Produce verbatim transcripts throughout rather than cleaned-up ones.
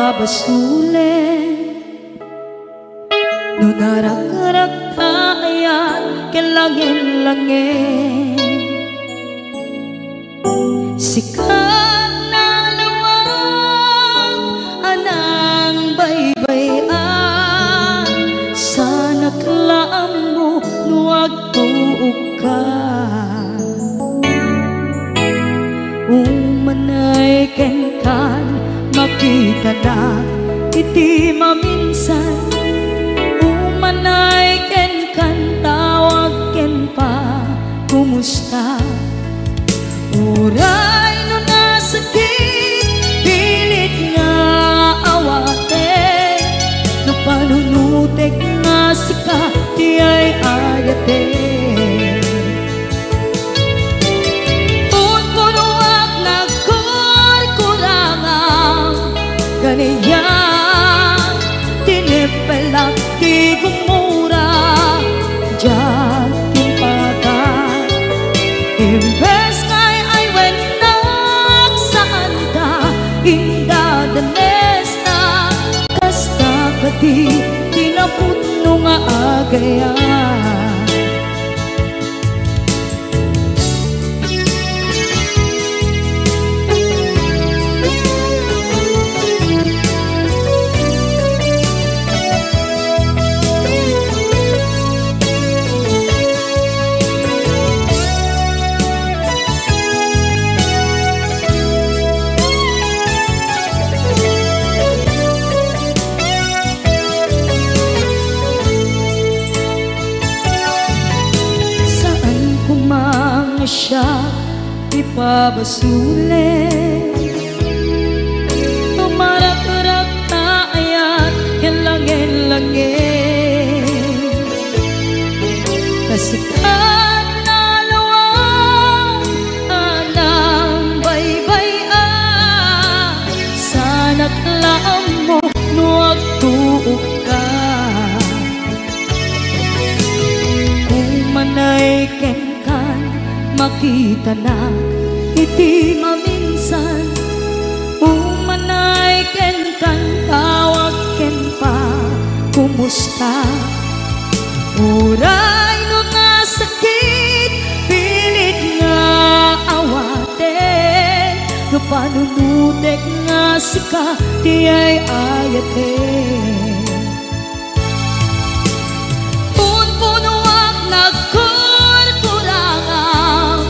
Pabasolek no narakrakta ayan ken langin-langin. Sika nalawag a nangbaybay-an, sanak la ammo no agtuokka. Umanay kenkan, makitanak iti maminsan. Umanay kenkan, tawag ken pa, kumusta? Uray no nasakit, pilit nga awatek, no panunutek nga sika ti ay-ayatek. Punpunoak nagkurkurangam, kaniak, tineppelak ti gumura, diak impaka. Imbes nga ay-aywennak, saanta indadanesna, kasta kadi ti napudno nga agayat. Saan koma nga siak ti pabasolek, tumarakrakta ayan ken langin-langin. Kasikat nalawag a nangbaybay-an, sanak la ammo no agtuokka. Umanay kenkan, makitanak iti maminsan. Umanay kenkan, tawag ken pa, kumusta? Uray no nasakit, pilit nga awatek, no panunutek nga sika ti ay-ayatek. Punpunoak nagkurkurangam,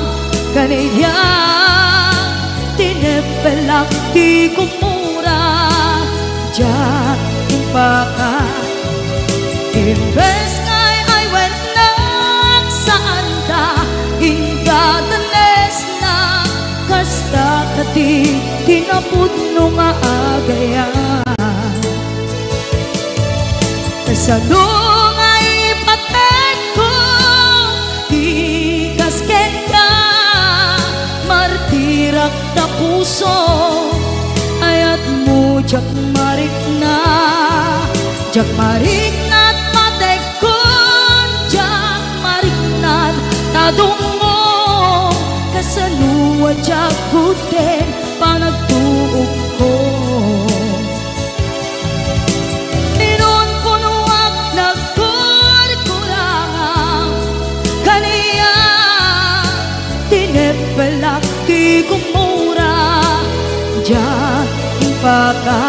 kaniak, tineppelak ti gumura, diak impaka. Imbes nga ay-aywennak, saanta indadanesna, kasta kadi ti napudno nga agayat. Kasano nga ipatekko ti kas kenka, martirak ta puso, ayatmo diak marikna, diak marikna ta patekkon, diak marikna ta dumngog, kasano a diak gudden panagtuokko. Pinunpunoak nagkurkurangam, kaniak, tineppelak ti gumura, diak impaka.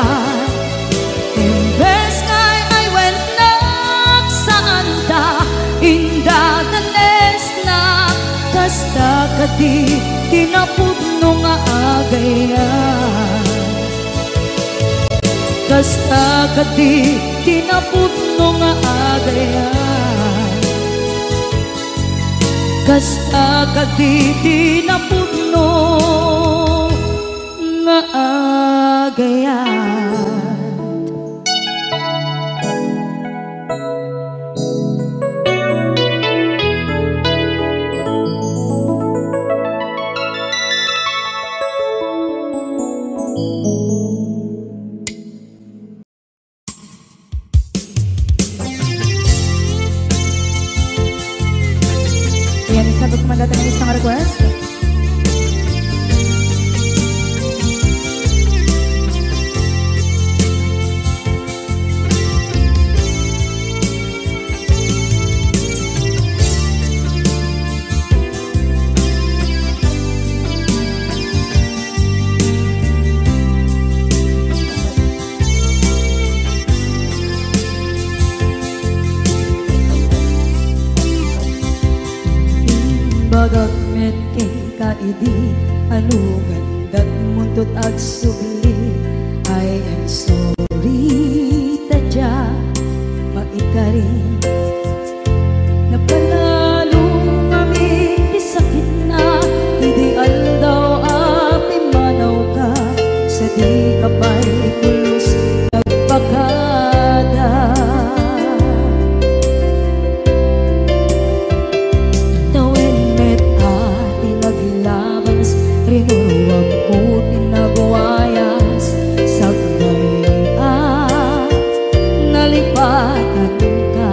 Imbes nga ay-aywennak, saanta indadanesna, kasta kadi ti napudno nga agayat. Kasta kadi ti napudno nga agayat. Kasta kadi ti napudno nga agayat. Ayan, isabot ko man dati ng isang request. Idi anu nga indatmo tot agsubli, I am sorry, ta dia maikarin. Napanalo ngamin ti sakitna, idi aldaw a pimmanawka, sadi ka pay pulos nagpakada. Tawen met a ti naglabas, rinuruamko ti nagwayas, sakbay a nalipatanka.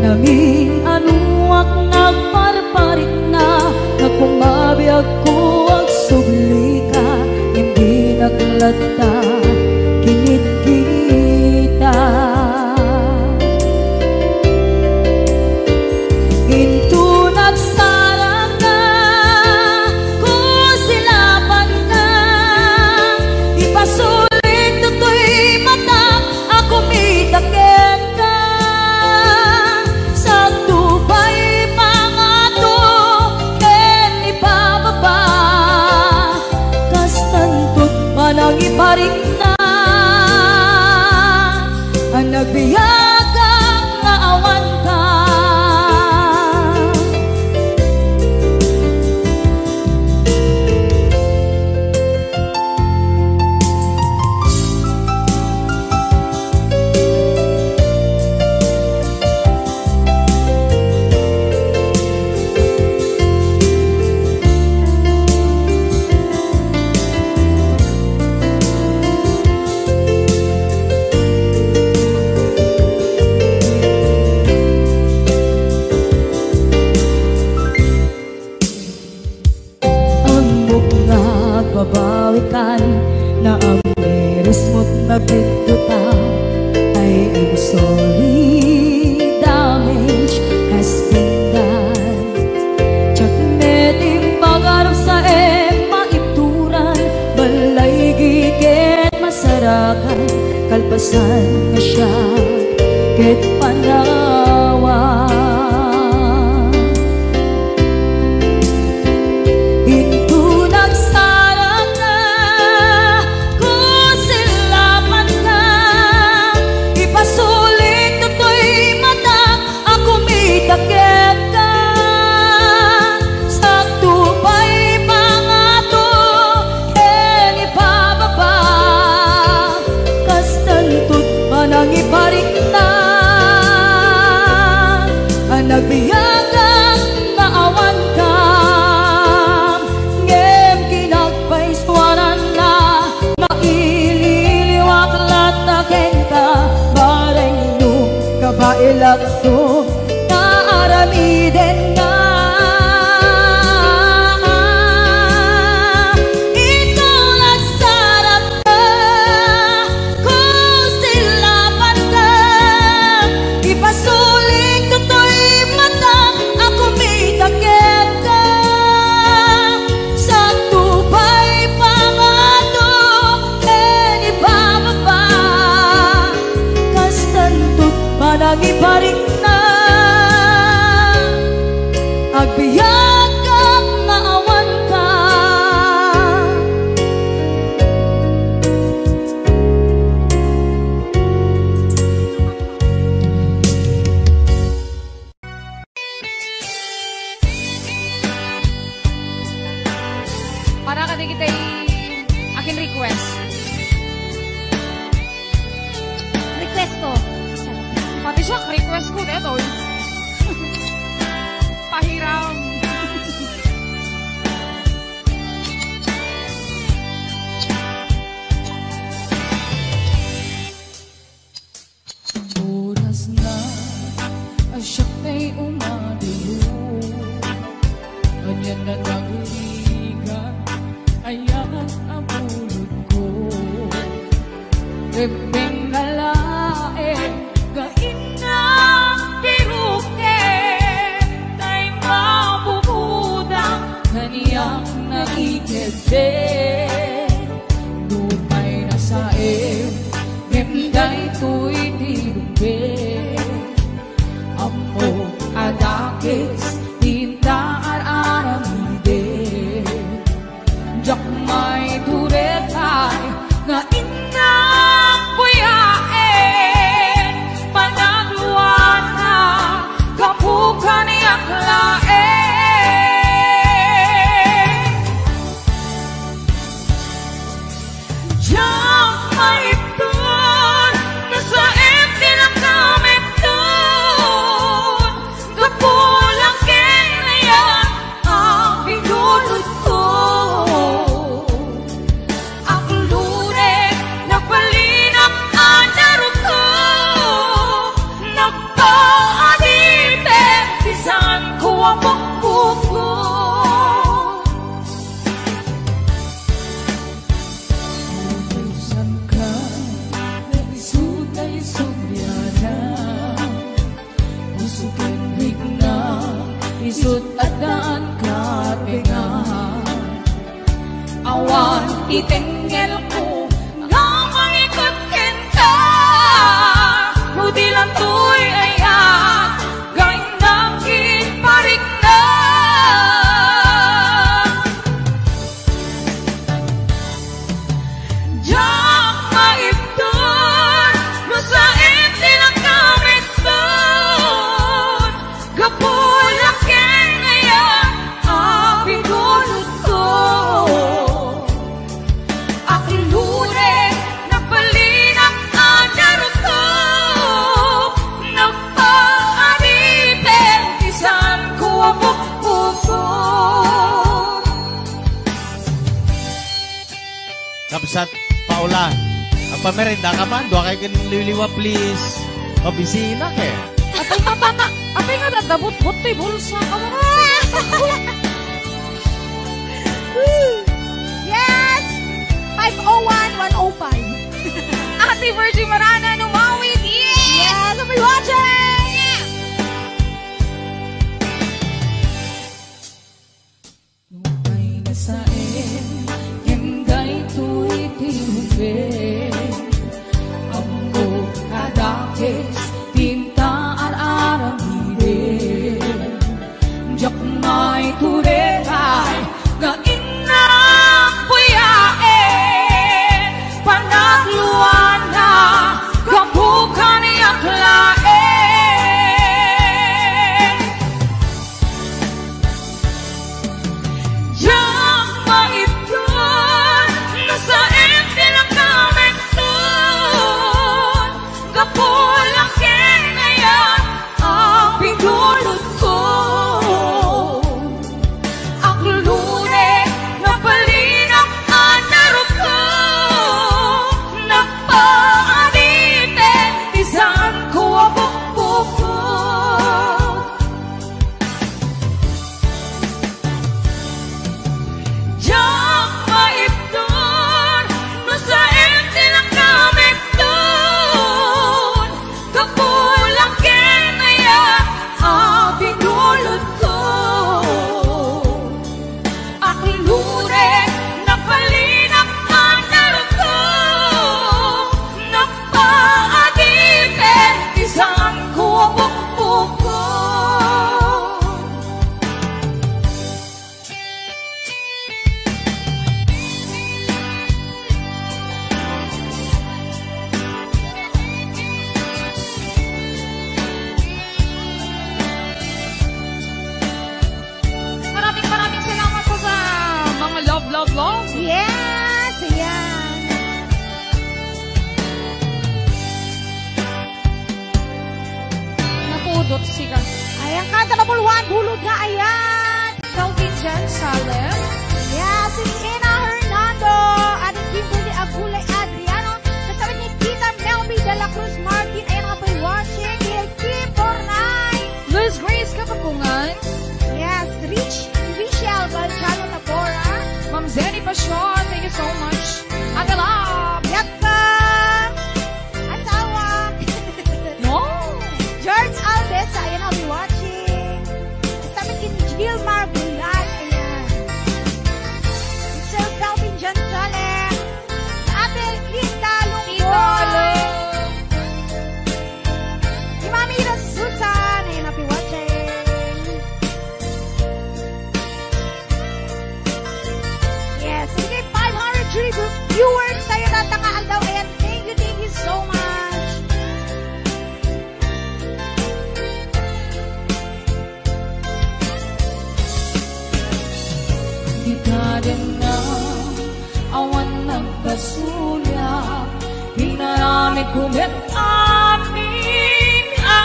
Namin-anuak nagparparikna, nga kumabiagko agsublika, ngem dinak latta kinitkita. Inton agsarakka, kusilapanka, ipasulik toy matak a kumita kenka. Sakto pay pangato ken ipababa, kastan tot panangiparikna. A nagbiagak nga awanka. Ammok nga agbabawikan, naammirismot nagbiddota. I am sorry, damage has been done. Diak met impagarupsa ken maibturan, balay ket masarakan, kalpasan nga siak ket panawan. Inton agsarakka, kusilapanka, ipasulik toy matak a kumita kenka. Sakto pay pangato ken ipababa, kastan tot panangiparikna. A nagbiagak nga awanka, ngem kinagpaisuaranna, maililiwak latta kenka, bareng no kabaelakto nga aramidenna. Inton agsarakka, kusilapanka, ipasulik toy matak a kumita kenka. Sakto pay pangato ken ipababa, kastan tot panangiparikna. Agbiagak nga awanka. Para kadagiti akin request. Request ko. Pati siya, request ko, detoy. Pahiram. Oras na, a siak tay umadiyo. Ania nga nagrigat, ayan a bulodko. Rebbeng nga laeng, gain nga piruke, tay mabubudang, kaniak naikette. Nupay nasaem, ngem daytoy ti dumpe. Ammok a dakes ti inta ar-aramide. Addaan kabengan. Awan ti tengngelko nga mangiket kenka. No di lantoy aya, gainnak ket parikna. Diak maibtur no saan ti nakamiton. Gapu la ken aya a pinulotko. Akluden, napalinak a narukop, nagpaadipen ti saanko a pukpukot. Kabsat, Paula, agpamerenda ka man, dua kay ken liwliwa, please. Mabisina ke. Apay nga tana, apay nga dadabot-bot ti bulsa. Yes! Five oh one, one oh five. Ate Virgie Marana, numawit. Yes! Yes, I'll be watching! Nupay nasaen, ngem daytoy ti rumbeng. Ammo a dakes ti inta ar-aramiden. Diak maiturekay nga innak buyaen. Panagluana, gapu kaniak laeng. Diak maibtur no saan ti nakamiton. Gapu la ken aya a pinulotko. Akluden, napalinak a narukop, nagpaadipen ti saanko a pukpukot. Diak maibtur no saan ti nakamiton. Gapu la ken aya a pinulotko. Akluden, napalinak a narukop, nagpaadipen ti saanko a pukpukot. Maraming, maraming salamat po sa mga love, love, love. Yes, ayan. Napudot sika. Ayan, kanta na puluhan, bulod nga ayan. Kelvin Jan Salem. Yes, it's Ina Hernando. Addie Kimberly Agulay Adriano. Kasama ni Tita Melby de la Cruz Martin. Ayan, mga boy watching. Lil Kim Bornay. Luz Grace Kapapungan. Yes, Rich, Richelle Balchano Tabora. Ma'am Zenny Passion, thank you so much. Ate Love. Yat ka. Asawa. No. George Alves, ayan, I'll be watching. Kasama ni Gilmar Bulan, ayan. Sir Calvin Gonzalez. Ate Linda Lunggo. Tita Lung. Si Mami Susan, ayan, I'll be watching. Yes, sige, five hundred viewers tayo tatta nga aldaw. Ayan, thank you, thank you so much. Di kadenna, awan nagpasulia, inaramidko met amin a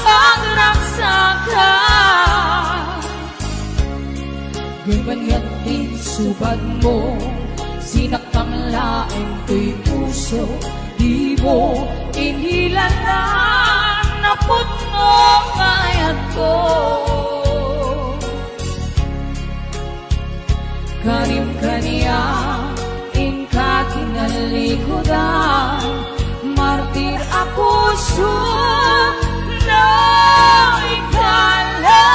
pagragsakan. Ngem anian ti insubadmo, sinaktam laeng toy puso, dimo inilanan a pudno nga ayatko. Karim kaniak inka kinalikudan, martir a puso, no ikaw la.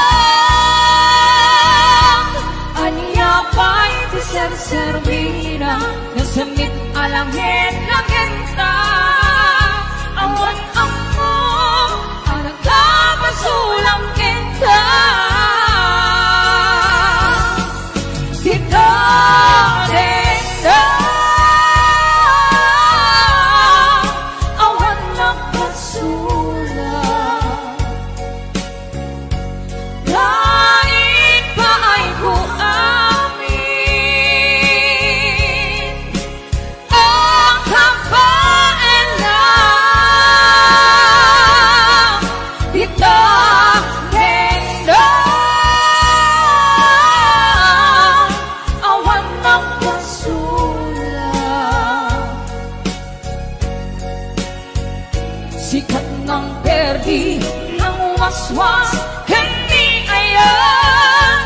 Sikat nang perdi, nang waswas, ken ni ayan,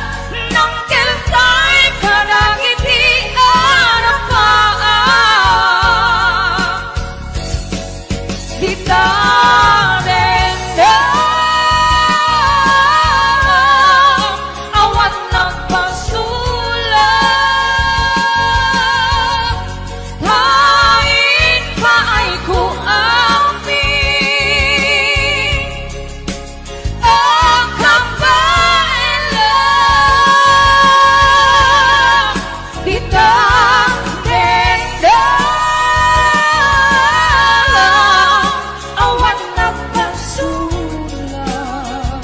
nang keltay kadagiti arapaan. Dita dengdeng, awan nagpasulat. Hain paay ko amin a kabaelan, dita dengdeng, awan nagpasulat.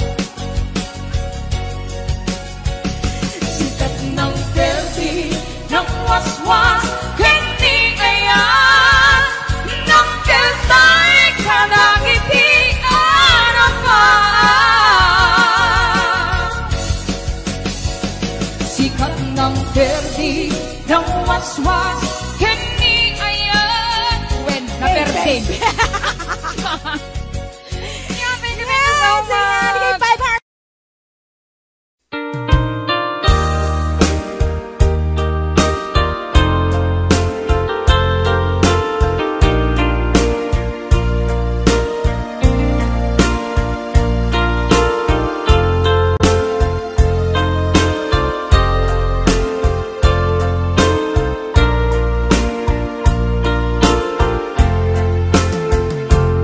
Sikat nang perdi, nang waswas, ken ni ayan, nang keltay kadagiti arapaan. Sikat nang perdi, nang waswas, ken ni ayan. Wen, naperdi. Thank you, thank you so much.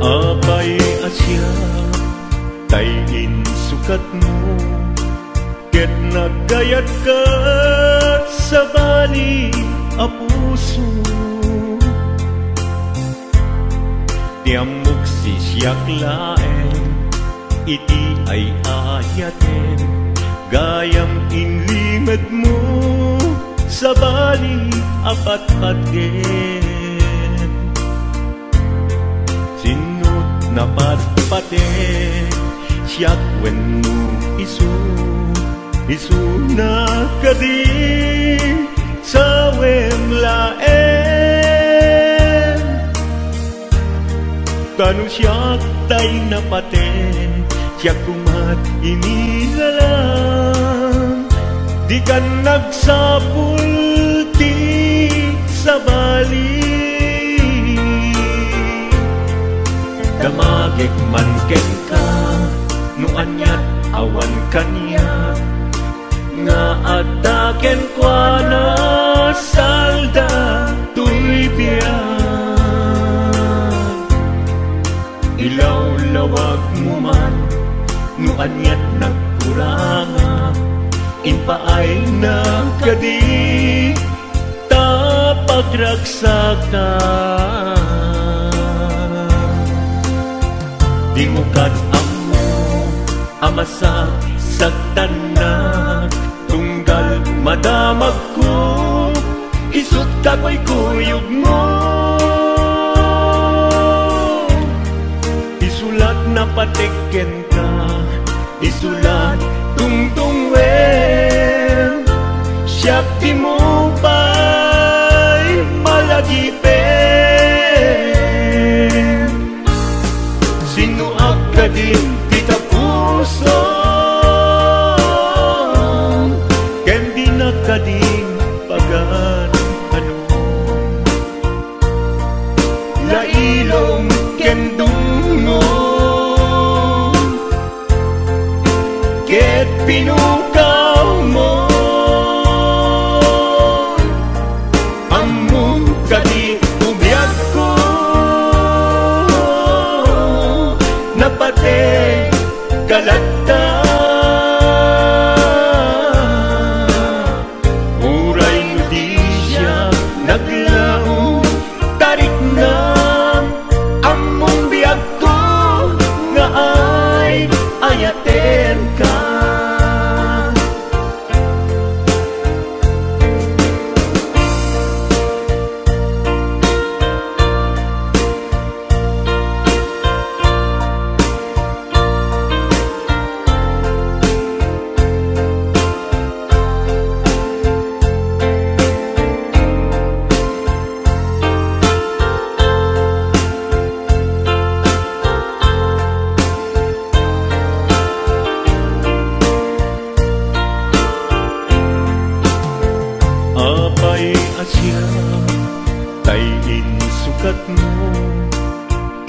Apay a siak tay insukatmo, ket naggayatka, sabali a puso. Ti ammok sisiak laeng iti ay-ayatem, gayam inlimedmo, sabali a patpatem. Sinno ti napatpatem, siak wenno isu? Isuna kadi sawem laeng? Ta no siak tay napatem, siak koma ti inilalang. Dikan nagsapul ti sabali. Damagek man kenka, no aniat awan kaniak, nga adda kenkuana salda toy biag. Ilawlawagmo man no aniat nagkurangak, impaayna kadi ta pagragsakak. Dimo kad ammo a masaksaktannak, tunggal madamagko, isut' kakuykuyogmo. Isu la ti napatek kenka, isu la ti tungtungwem, siak dimo pay malagipem. Sinnoak kadin ti tapusom, ken dinak kadin pagan-anom. Lailom ken dungngom ket pinukawmo. Ammom kadi ti biagko, napateg ka latta. Uray no di siak naglaom, tariknam, ammom biagko nga ay-ayatenka.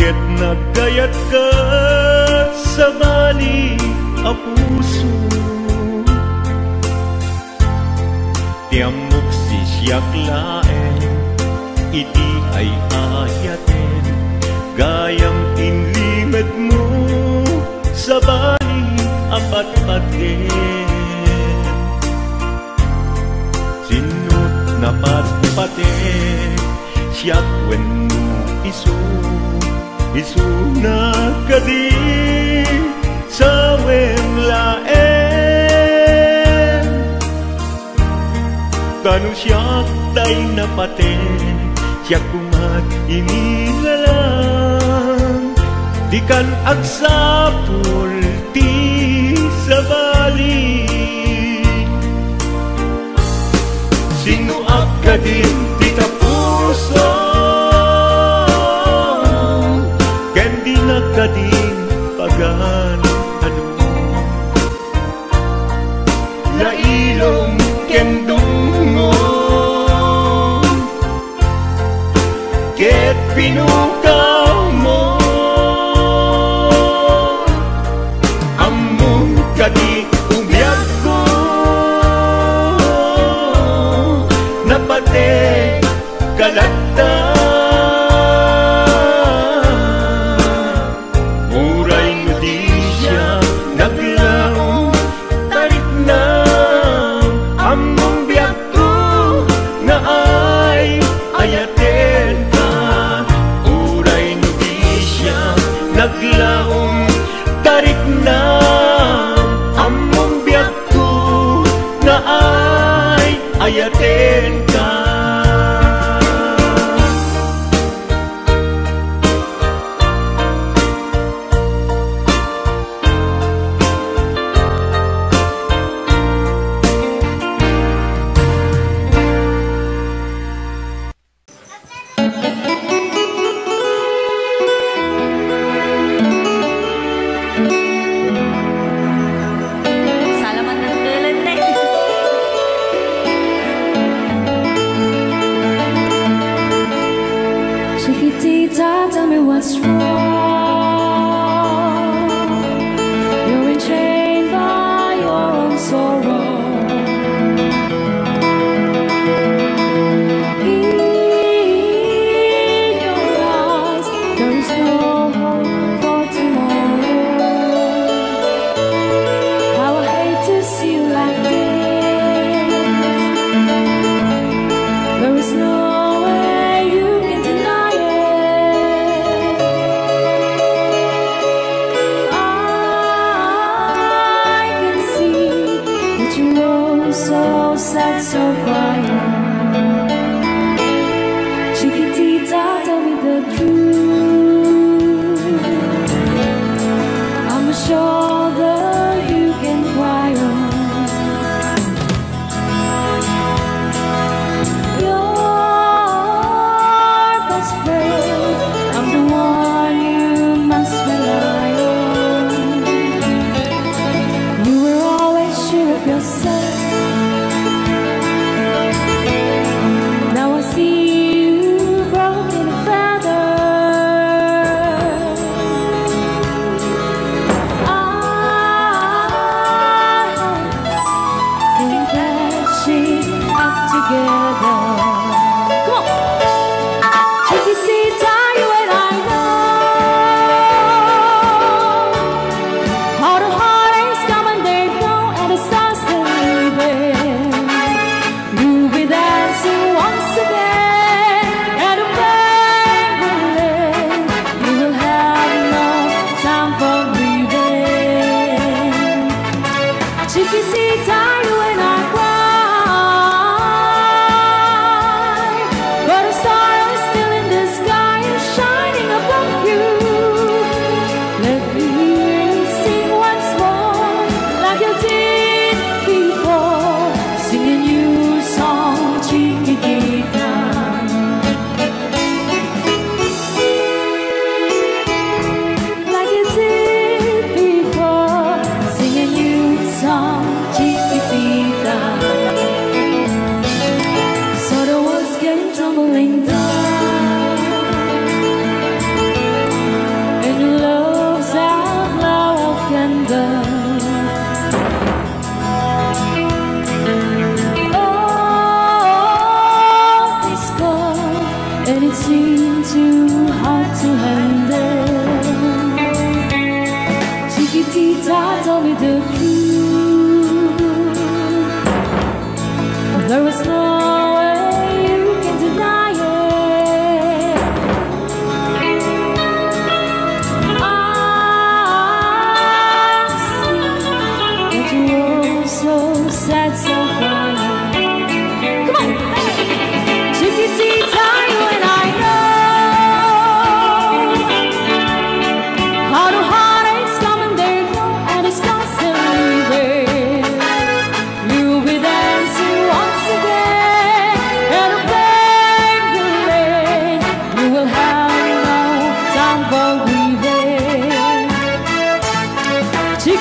Ket naggayatka, sabali a puso. Ti ammok sisiak laeng iti ay-ayaten, gayam inlimedmo, sabali a patpaten. Sinno napatpatek, siak wenno isu? Isuna kadi, sawem laeng. Ta no siak tay napaten, siak koma ti inilalang. Dikan agsapul ti sabali. Sinnoak kadin ti tapuso? Ken dinak kadin pagan-ano? Lailom ken dungngo, ket pinukawmo. Ammom kadi ti biagko, napatek ka latta. Mo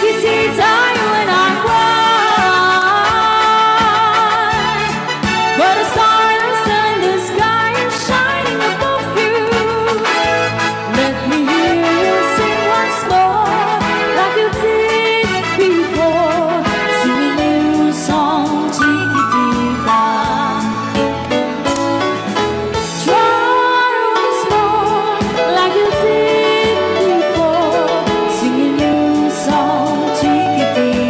Iti tayo and I why. But a star in the sky is shining above you. Let me hear you sing once more, like you did before. Sing a new song, Chiquitita. Try once more, like you did before. Sing a new song, Chiquitita.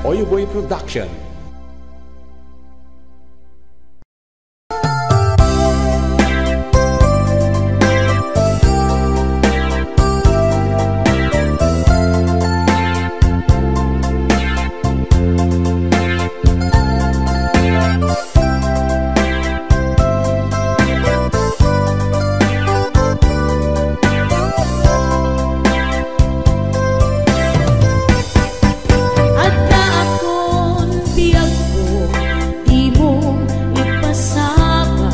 Oyoboy Production. Adda akon biagko, dimo ipasaba,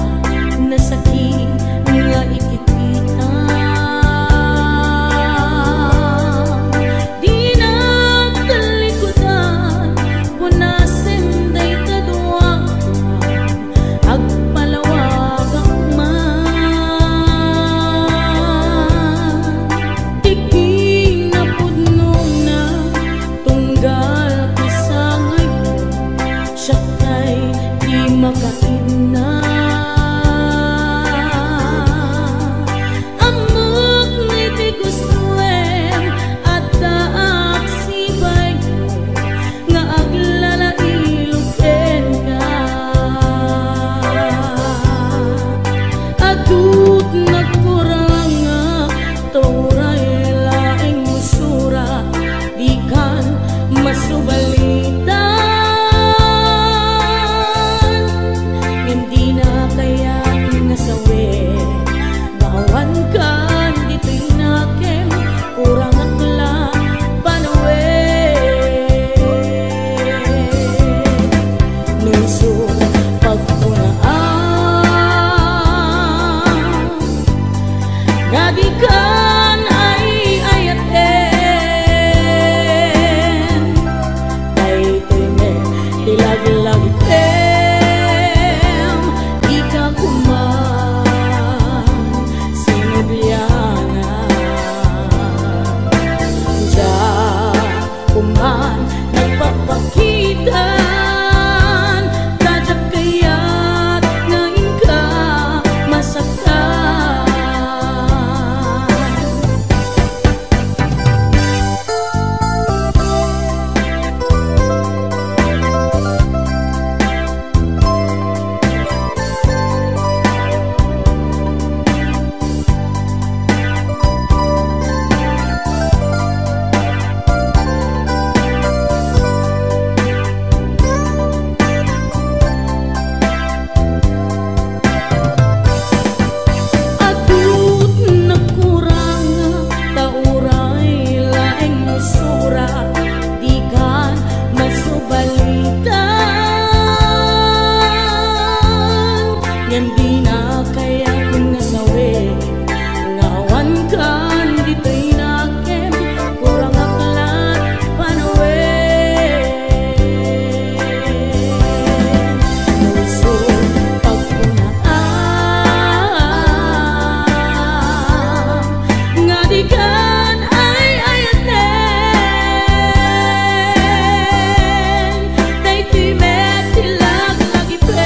nasakit nga ikikita. Dinak talikudan, punasen dayta duaka, agpalawagak man. Ti kinapudnona, tunggal kasangaymo, siak tay di makainna. Ammok nga iti gustoem, addaak sibaymo nga aglalailog kenka. Adut nagkurangak, ta uray laeng musura, dikan masubalitan. Ngem dina kayat nga sawen, nga awankan ditoy nakem, kurangak la panawen. No isu pagkunaan, nga dikan ay-ayaten, daytoy met ti laglagipem, dika koma sinublianan. Diak koma nagpakpakitan, ta diak kayat nga inka masaktan. Adut nagkurang, ta uray laeng musura, dikan masubalitan. Ngem dina kayat nga sawen, nga awankan ditoy nakem, kurangak la panawen. Isu pagkunaan, nga dikan ay-ayaten, daytoy met ti laglagipem,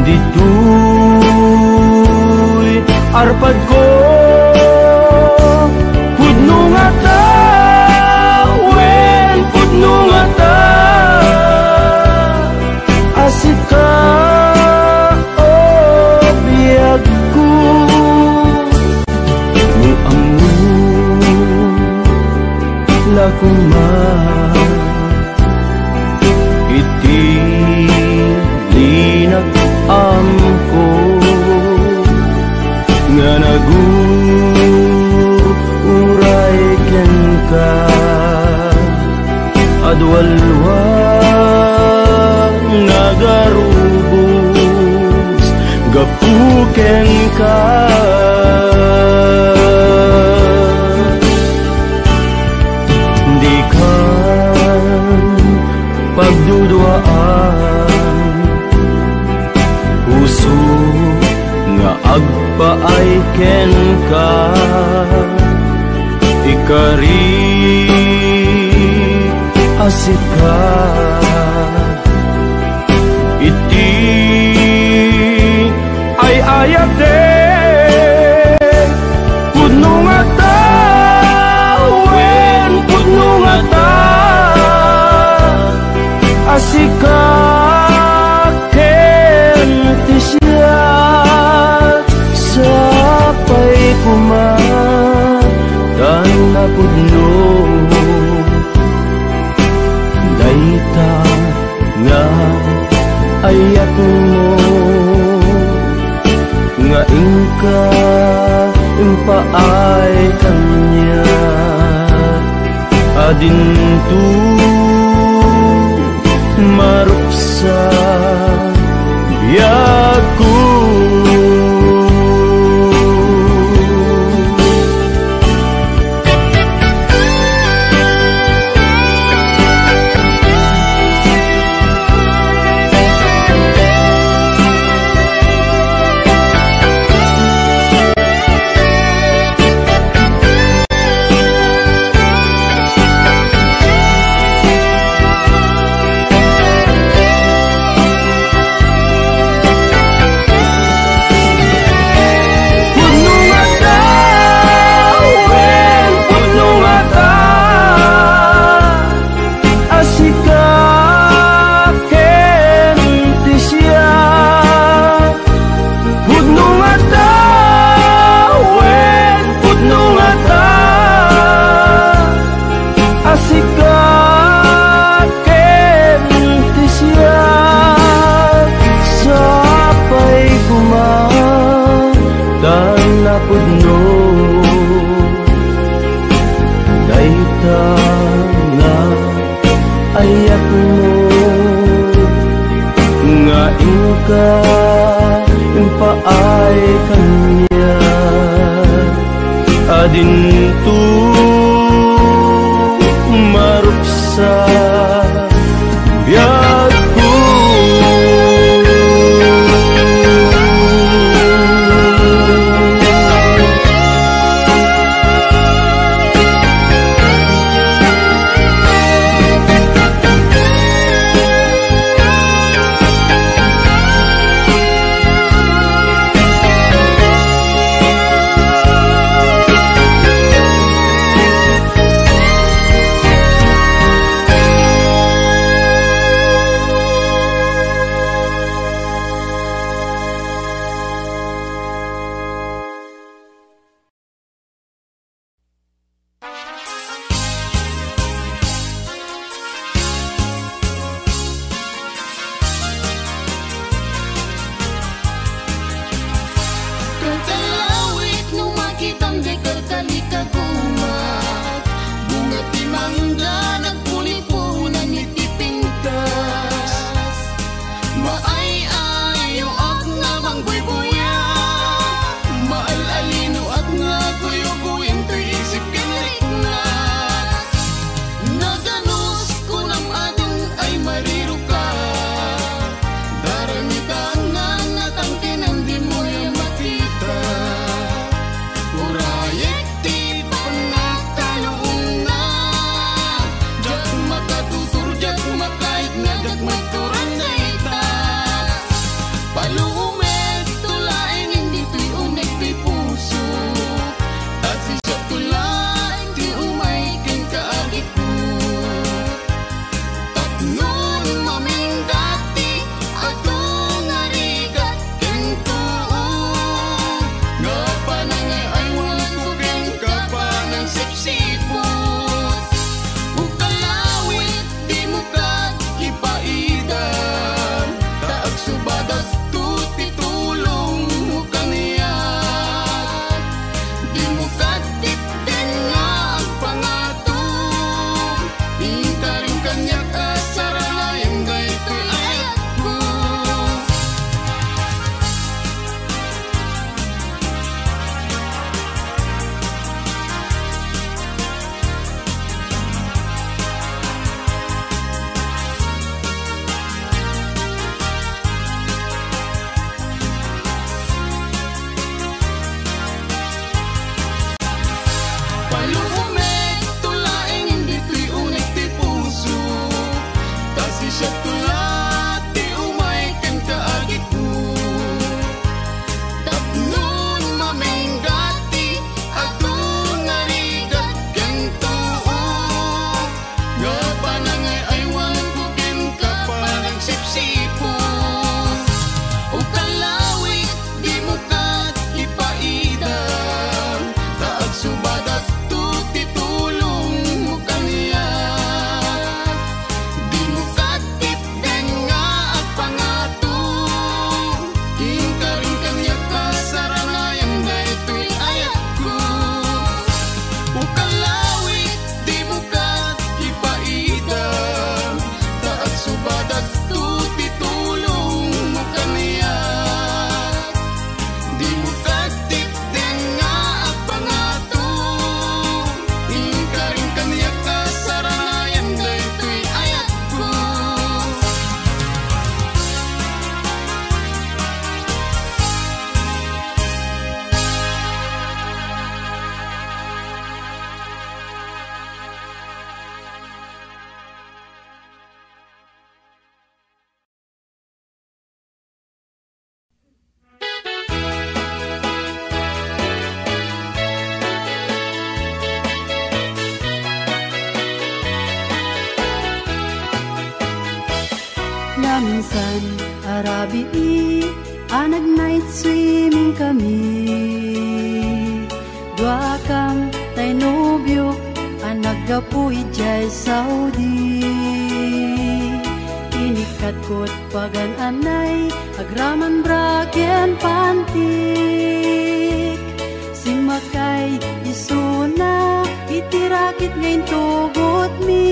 Ditoy arpadko, pudno ngata, wen pudno ngata, a sika, o biagko. No ammo la koma iti linak-amko nga nagur-uray kenka. Adualwa nga garubos gapu kenka. Dikan pagduduaan, puso nga agpaay kenka, ikari a sika. Iti ay-ayatek, pudno ngata, wen pudno ngata, a sika ken ti siak, sapay koma ta napudno dayta nga ayatmo, nga inka impaay kaniak a dinto maruksa biagko. Pudno ngata, wen pudno ngata, a sika ken ti siak. Pudno ngata, wen pudno ngata, a sika ken ti siak, sapay koma ta napudno dayta nga ayatmo, nga inka impaay kaniak a dinto maruksa biagko. Arabii a nag-night swimming kami. Duakam tay nobiok a naggapu idiay Saudi. Inikkatkot pagan-anay, agraman bra ken pantik. Simmakay isuna iti rakit nga intugotmi.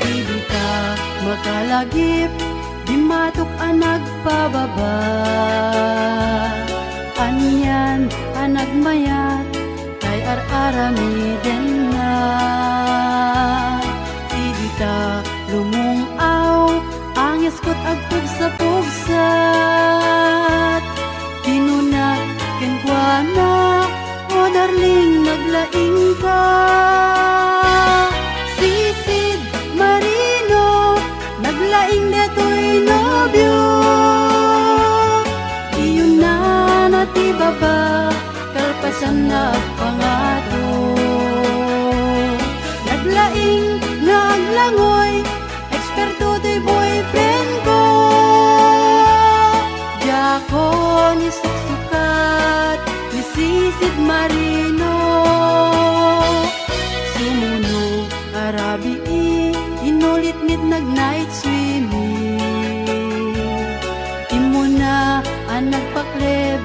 Idi ta makalagip, dimmatok a nagpababa. Anian a nagmayat, tay ar-aramidenna. Idi ta lumung-aw, angesko agpugsapugsat. Kinuna kenkuana, "O darling, naglaingka." Sisid Marino, naglaing detoy nobio. Iyunana ti baba, kalpasanna agpangato. Naglaing nga aglangoy, eksperto toy boyfriend ko. Diakon isuksukat ni Sisid Marino. Sumuno a rabii, inulit met nag-night swimming. Immuna a nagpakleb,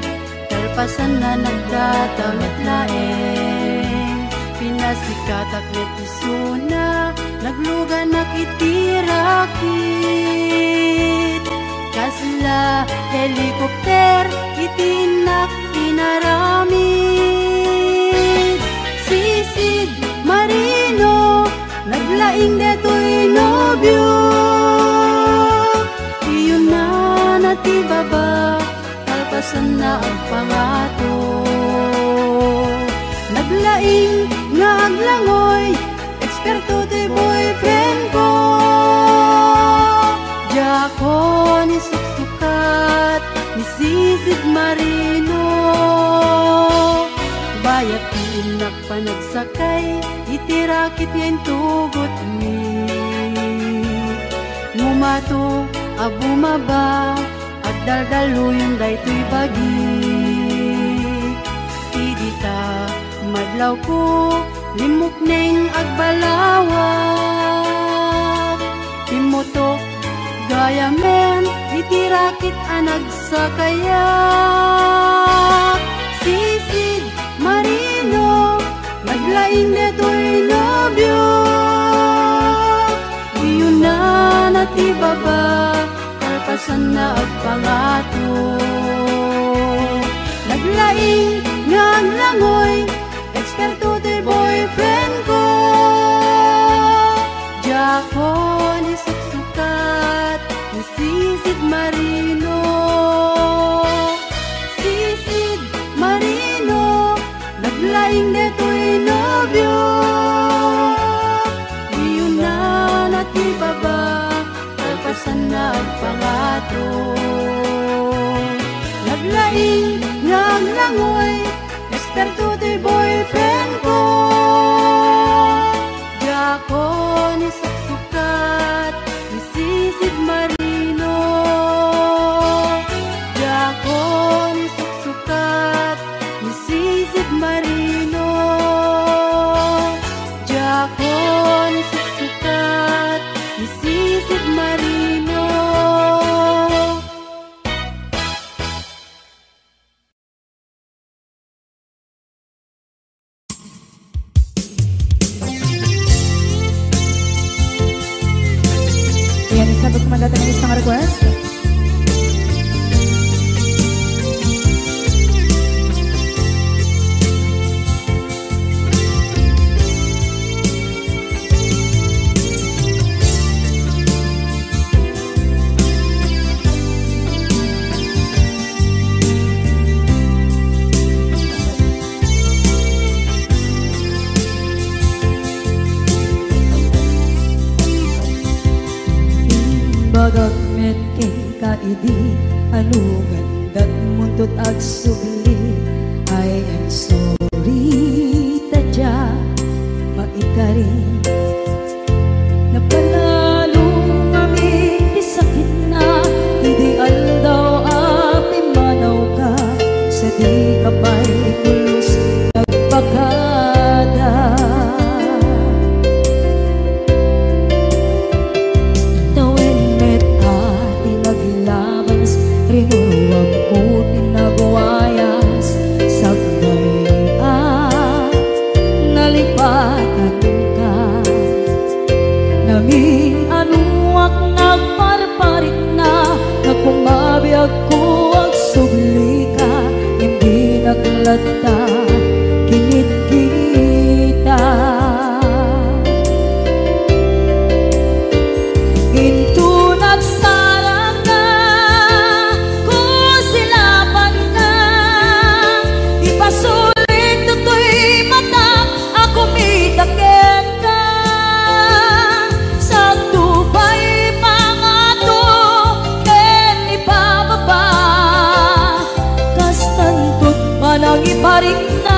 kalpasanna nagdata met laeng. Pinasikatak met isuna, nagluganak iti rakit. Kasla helicopter iti innak inaramid. Sisid Marino, naglaing detoy nobio. Iyunana ti baba, kalpasanna agpangato. Naglaing nga aglangoy, eksperto toy boyfriend ko. Diakon isuksukat ni Sisid Marino. Bayat ti innak panagsakay iti rakit nga intugotmi. Ngumato a bumaba, agdaldaluyon daytoy bagi. Idi ta madlawko, limmukneng agbalawak. Timmutok gayamen iti rakit a nagsakayak. Sisid Marino, naglaing detoy nobio. Iyunana ti baba, kalpasanna agpangato. Naglaing nga aglangoy, eksperto toy boyfriend ko. Diakon isuksukat ni Sisid Marino. Sisid Marino, naglaing detoy nobio. Iyunana ti baba, kalpasanna agpangato. Naglaing nga aglangoy, eksperto toy boyfriend ko. Diakon isuksukat ni Sisid Marino. Diakon isuksukat ni Sisid Marino. Diakon isuksukat ni Sisid Marino. Ayan, isabot ko man dati ng isang request. Imbagak met kenka idi, ano nga indatmo tot agsubli. I am sorry, ta dia maikari. Napanalo ngamin ti Rinuruamko ti nagwayas, sakbay a nalipatanka. Namin-anuak nagparparikna, nga kumabiagko agsublika, ngem dinak latta kinitkitak. Intonak saraka, kusilapanka, ipasulik toy matak a kumita kenka. Sakto pay pangato ken ibababa, kastanto ti panangiparikna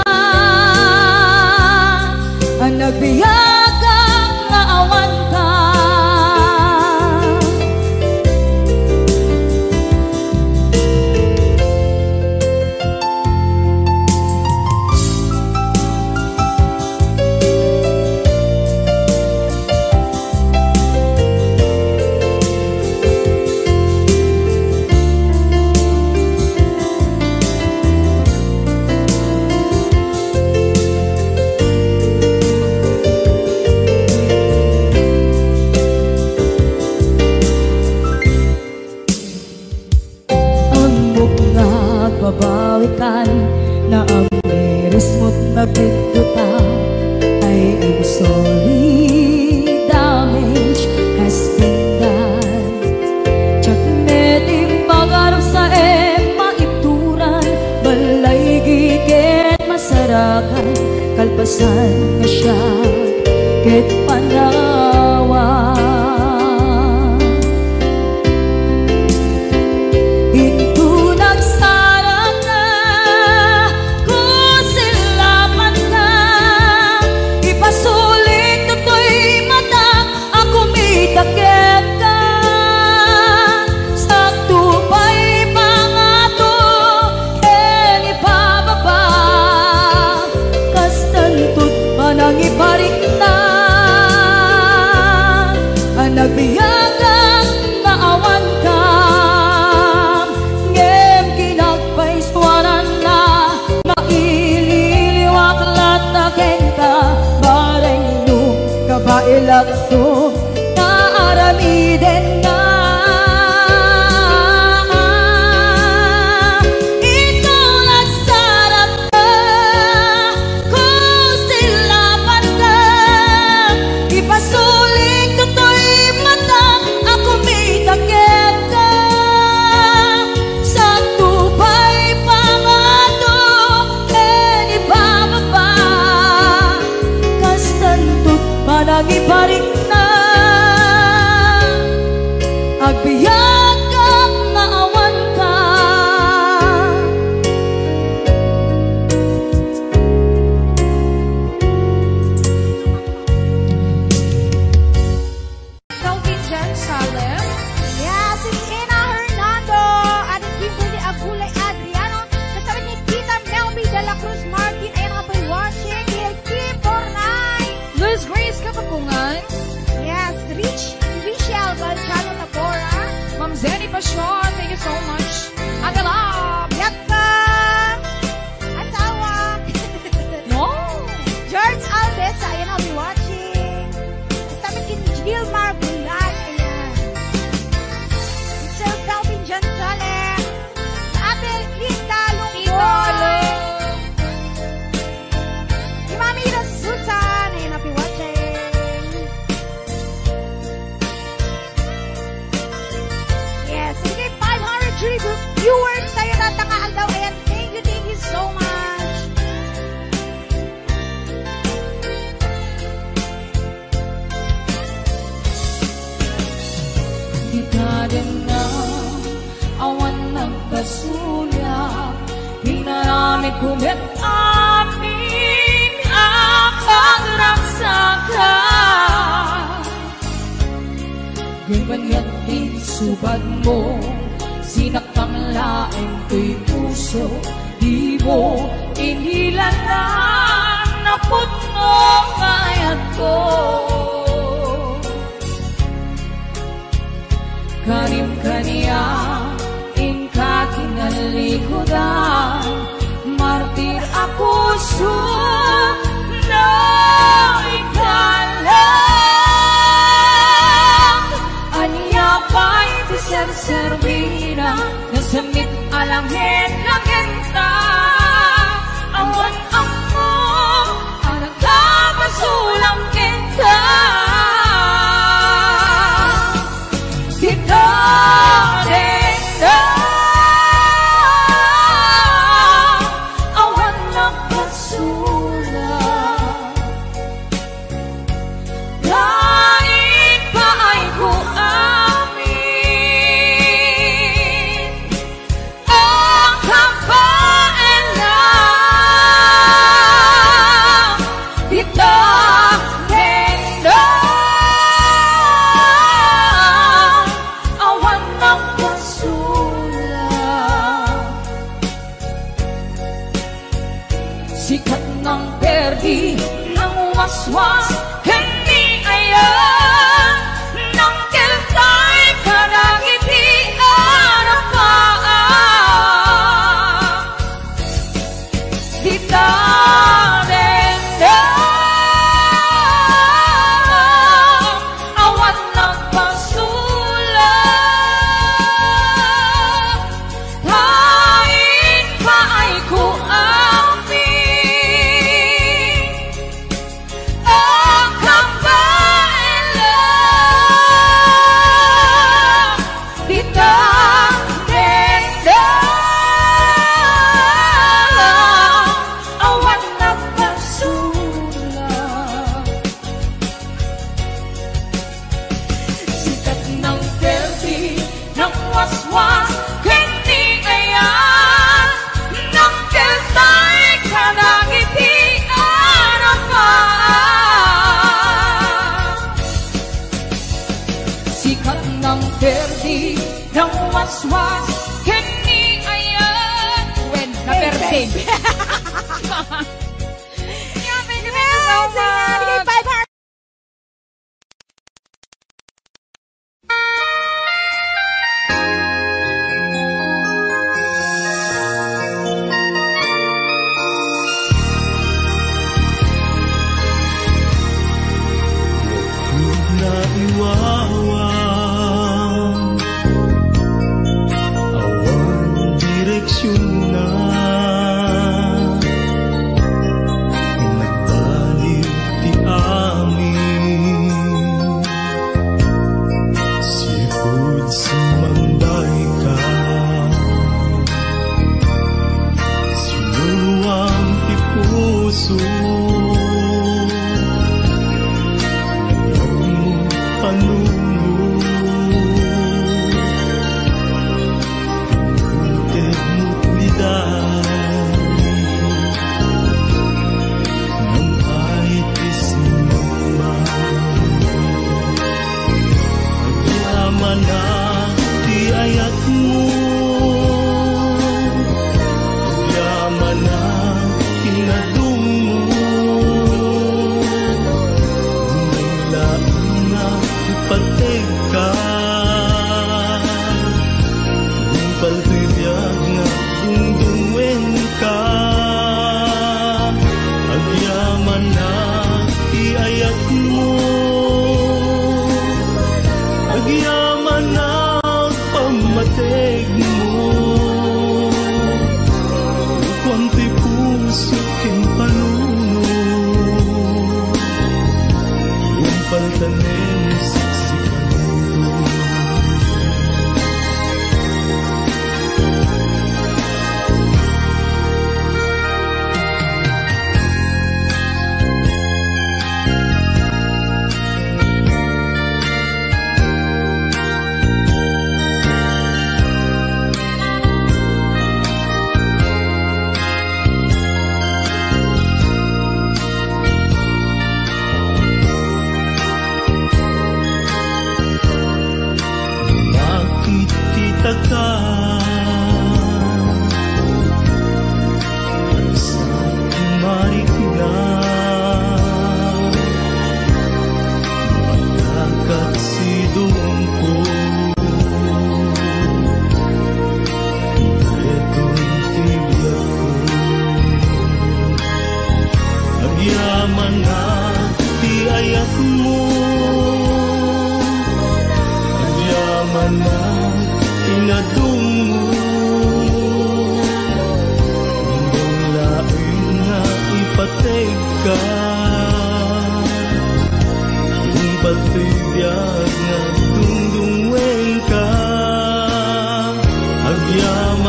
a nagbiagak nga awanka. Ammok nga agbabawikan, naammirismot nagbiddota. I am sorry, damage has been done. Diak met impagarupsa ken maibturan, balay giken masarakan, kalpasan nga siak ket panawan. Intonak saraka, kusilapanka, ipasulik toy matak a kumita kenka. Sakto pay pangato ken ibababa, kastanto ti panangiparikna a nagbiagak nga awanka. Ngem kinagpaisuananna nga ililiwak latta kenka, bareng no kabaelakto nga aramidenna. Intonak saraka, kusilapanka, ipasulik toy matak a kumita kenka. Sakto pay pangato ken ibababa, kastanto ti panangiparikna. Agbiagak nga awanka. Kelvin Jan Salem. Yes, it's Ina Hernando. Addie Kimberly Agulay Adriano. Kasama ni Tita Melby de la Cruz Martin. Ayan nga pay watching. Lil Kim Bornay. Luz Grace Kapapungan. Yes, Rich, Richelle Balchano Tabora. Ma'am Zenny Pasion, thank you so much. Ate Love. Yakka. Asawa. No. George Alves, ayan, I'll be watching. Kasama ni Gilmar Bulag, ayan. Sir Calvin Gonzalez. Ate Linda Lunggoy. Tita Lung. Si Mami Susan, ayan, I'll be watching. Yes, sige, five hundred viewers tayo tatta nga aldaw. Ayan, thank you, thank you so much. Di ka din na awan nagpasulia, inaramid ko met amin a pagragsakak. Ngem anian ti subad mo, sinaktam laeng toy puso, di mo inilanan napudno nga ayatko. Karim kaniak, inka Damit a langen-langenta, awan ammo a nagpapasulong kenka. Dita dengdeng, awan nagpasulong. Laing paayko amin, ang kabaelan, dita dengdeng, awan nagpasulong. Sikat nang perdi, nang waswas, ken ni ayan, nang keltay kadagiti arapaan. Dita dengdeng, awan nagpasulong. Laing paayko amin, ang kabaelan, dita dengdeng, awan nagpasulong. Sikat nang perdi, nang waswas, ken ni ayan, nang keltay kadagiti arapaan. Sikat nang perdi, nang waswas, ken ni ayan. Wen, naperdi. Thank you, thank you so much. Naiwawa, awan direksionna. Nagbaliw ti amin. Sipud sumangbayka, sinuluam ti puso. Panunod. Tedmo ti daydi, nang ay ti sinumba. Agyamanak ti ayatmo, agyamanak ti nadungmo. Umay laeng nga ipategka, nupal ti biag nga agdungdungenka. Agyamanak ti ayatmo, agyamanak pammategmo. Kuan ti puso ken panunod, wen paltanem siksikayo.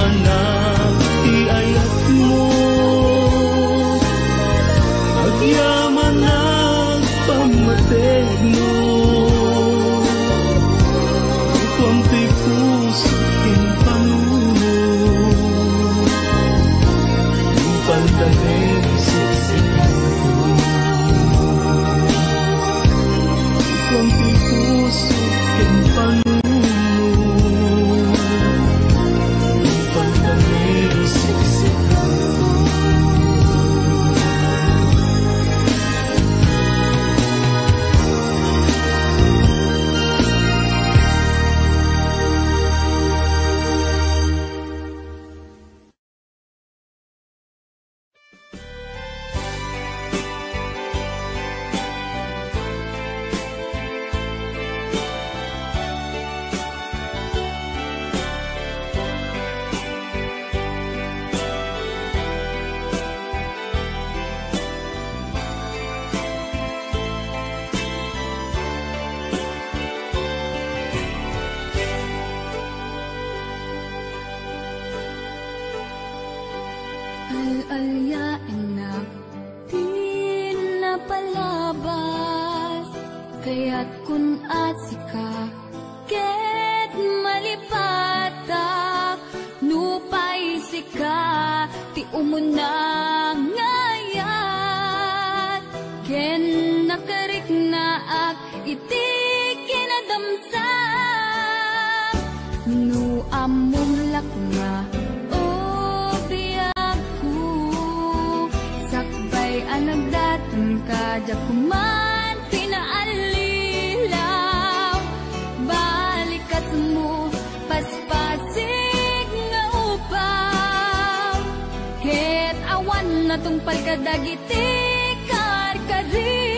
Anak ti ayatmo, agyamanak pammategmo. Ikuam ti puso ken panunot, pantanem siksikako. Ikuam ti puso ken panunot, pantanem siksikako. Al-aliaennak ti napalabas, kayatkon a sika ket malipatak, nupay sika ti umuna nga ayat, ken nakariknaak iti kinadamsa. No ammom la koma, o biagko, sakbay a nagdaton ka, diak koma pinaallilaw. Balikasmo, paspasig nga upaw, ket awan natungpal kadagiti karkarib.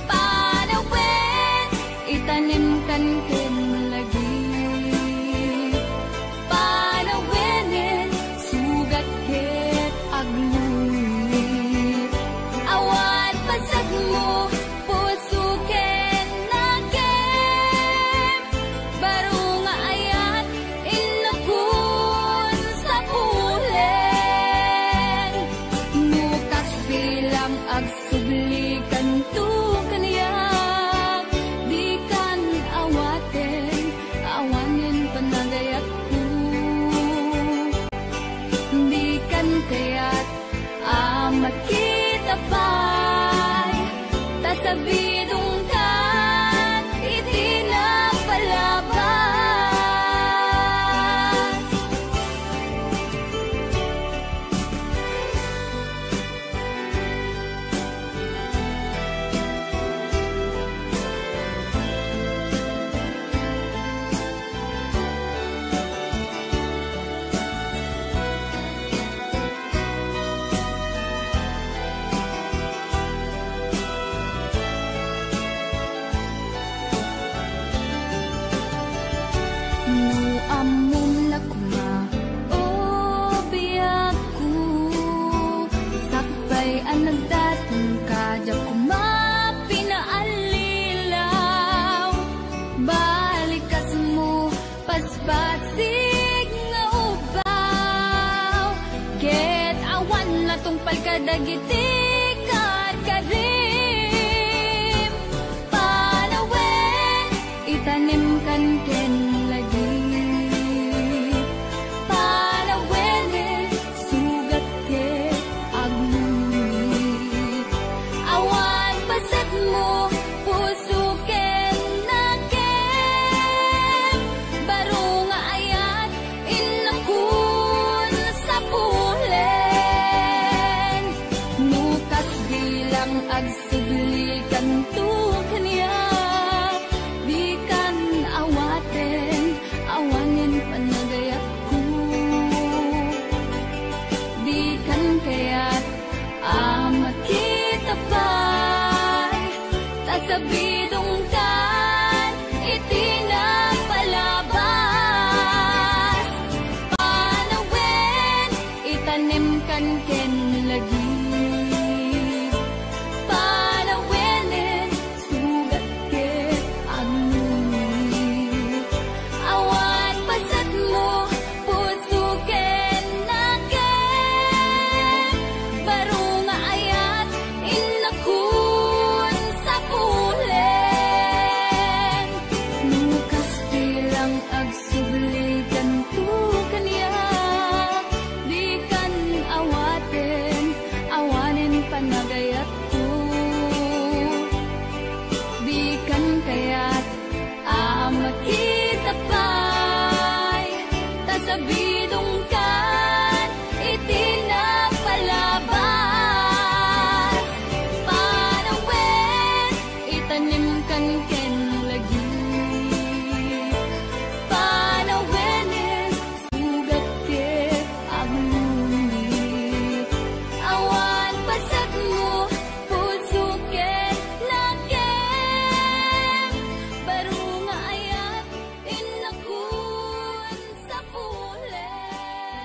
Panawen, itanemkan ken lagip. Panawenen, sugat ket agluit. Awan pasekmo, puso ken nakem. Baro nga ayat, innakon sapulen. No kasta lang, agsublikanto kaniak, dikan awaten, awanen panagayatko. Dikan kayat a makita pay, ta sabidongkan iti napalabas. No ammom la koma, o biagko, sakbay a nagdaton ka, diak koma pinaallilaw. Balikasmo, paspasig nga ubaw, ket awan natungpal kadagiti karkarim. Panawen, itanemkan ken lagip. Panawenen, sugat ket agluit. Awan pasekmo, puso ken nakem. Baro nga ayat, innakon sapulen. No Bidongkan iti napalabas. Panawen, itanimkan ken lagi. Panawen, sugat ket aglungit. Awan pasekmo, puso ket nakem. Baro nga ayat, innakuan sapulek.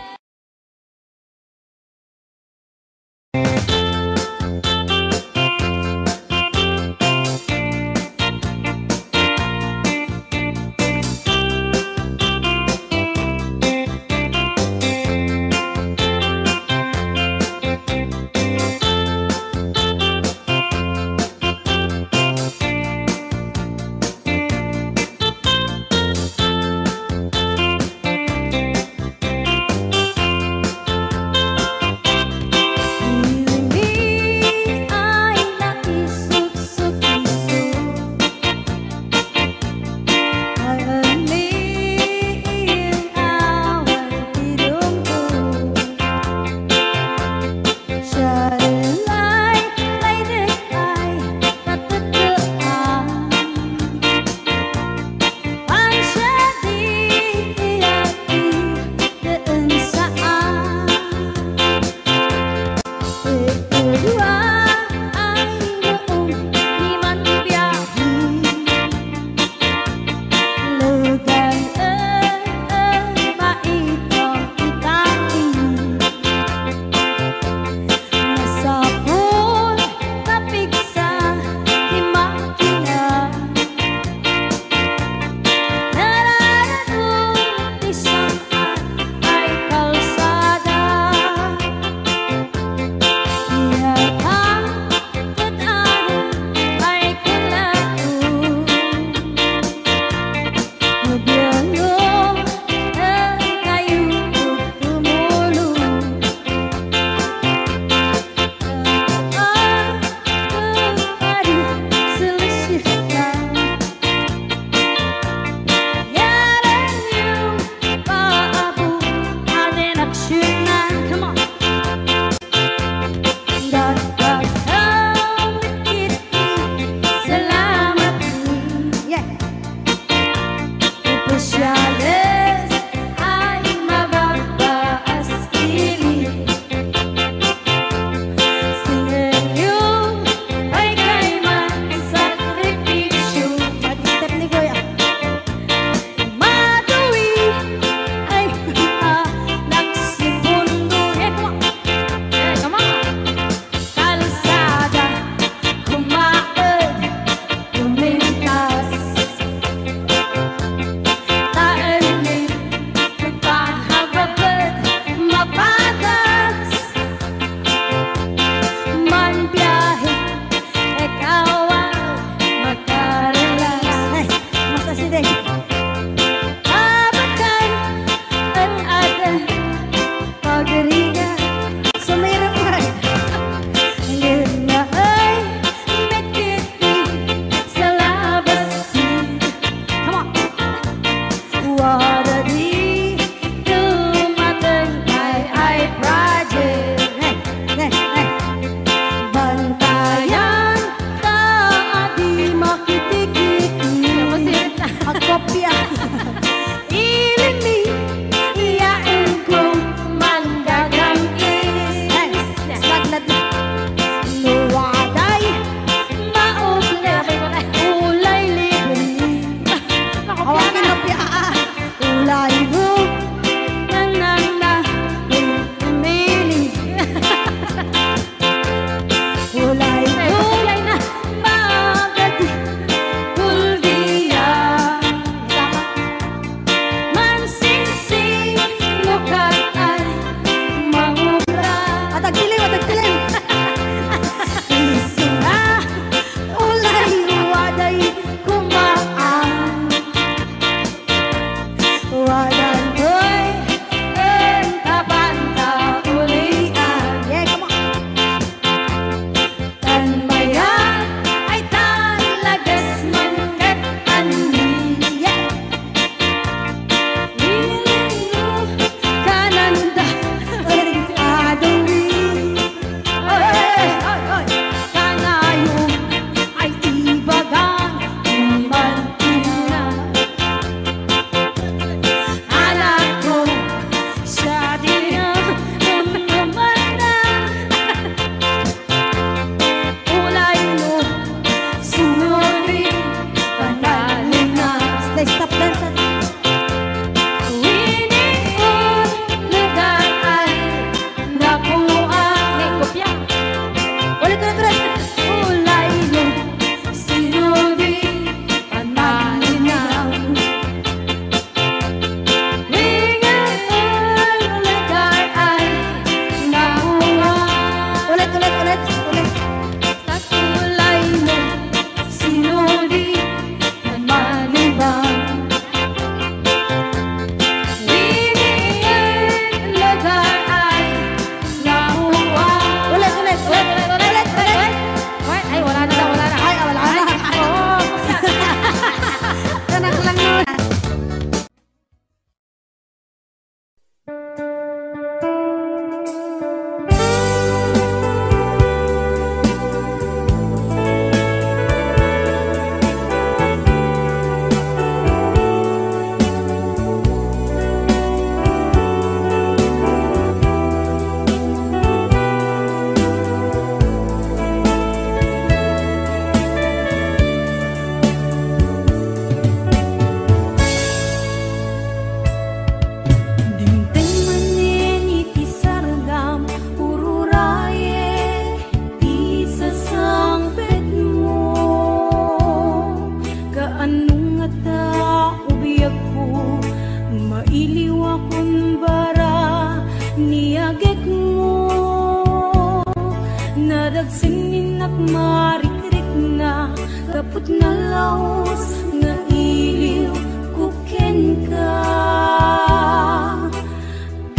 Agsinninnak marikrikna, gapu ta nalaus nga iliw ko kenka.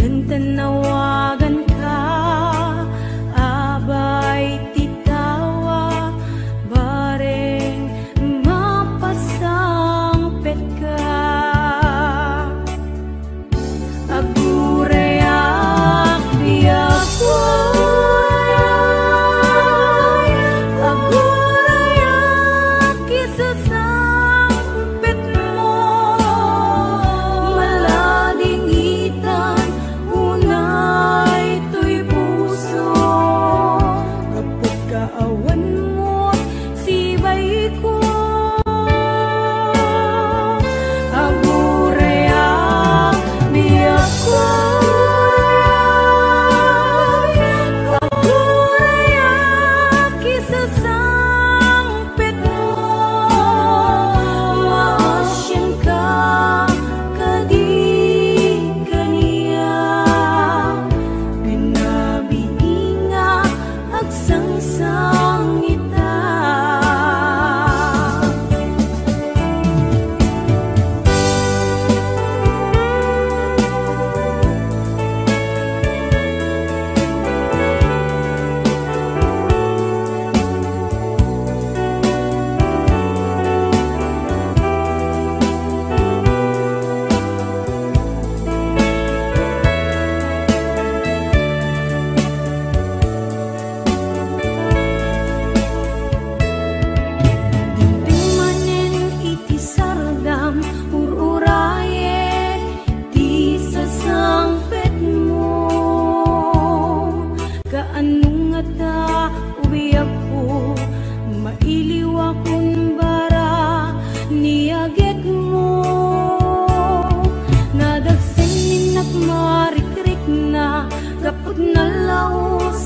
Ken ta nawaganka, abay ti tawa, bareng mapasangpetka. Agurayak, biag ko. Agurayak, isasangpetmo. Maladingitan unay toy puso. Gapu ta awan met sibaiko. Agurayak, biag ko. Agurayak, isasangpetmo. Maasianka kadi kaniak. Binabiin nga agsangsang ita. Dimteng manen iti sardam, ur-urayek ti sasangpetmo. Kaano ngata, o biagko, mailiwakon bara ni agekmo. Nadagsen ninnak marikrikna, gapu ta nalaus